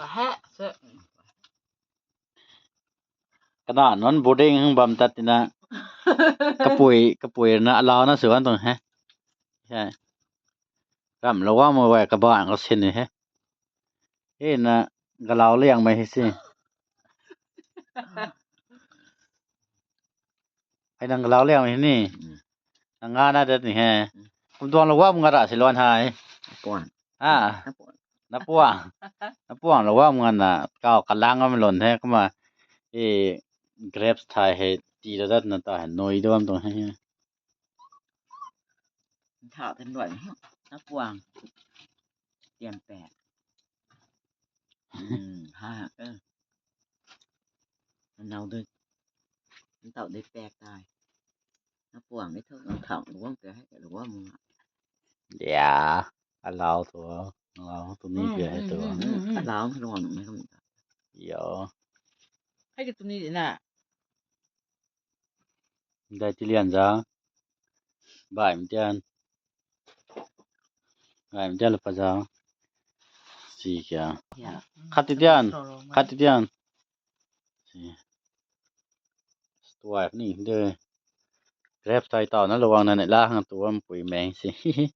ກະຫາກເສຍ ກະໜາດນັ້ນບໍ່ເດ້ງຫຶງບຳຕັດຕິນະ ກະປຸຍ ກະປຸຍນະ ລາວນະ ສວນຕົງແຮ ໃຊ່ ກຳລະວ່າມາໄວ້ກະບ້ານກໍເຊັ່ນນີ້ແຮ ເຫັນນະ ກະລາວລ້ຽງໄວ້ຊິ ໄອ້ນາງລາວແລ້ວນີ້ ອືມ ນາງງານນະເດັດນີ້ແຮ ອືມ ຄຸມດວງລະວ່າມຶງອະລະຊິລອນຫາຍ ກວາງ ອາ ນະປວງ ນະປວງ ນະປວງລະວ່າມຶງອັນນະ ກ້າວກະລັງມັນຫຼົ່ນແທ້ ກໍມາ ເອ ແກຣັບຖ່າຍໃຫ້ຕີລະດັດນະ ຕາຍໜ້ອຍດວມຕົງໃຫ້ ຖ້າເປັນດ້ວຍ ນະປວງ ຕຽມແປດ ອືມ ຫ້າ ເອີ ມັນເນົ່າເດີ ມັນເຕົາໄດ້ແປກຕາຍ ນະປວງໄດ້ເຖົ້າເຖົ້າລວມແປໃຫ້ລວມ ດຽວ ອັນລາວຕົວ ລາວຕົວນີ້ເກືອໃຫ້ຕົວ ອືມ ອັນລາວລວມ ດຽວ ໃຫ້ກັບຕົວນີ້ນະ ໄດ້ທີ່ລຽນຊະ ບາຍມັນຈານ ບາຍມັນຈານລະປະຊາ ສີຂຽວ ຄັດຕິດຽນ ຄັດຕິດຽນ ຕົວນີ້ເດີ ແກຣັບໃສ່ເຕົານະ ລະວັງນັ້ນລະ ລາງຕົວມັນປຸຍແມງຊິ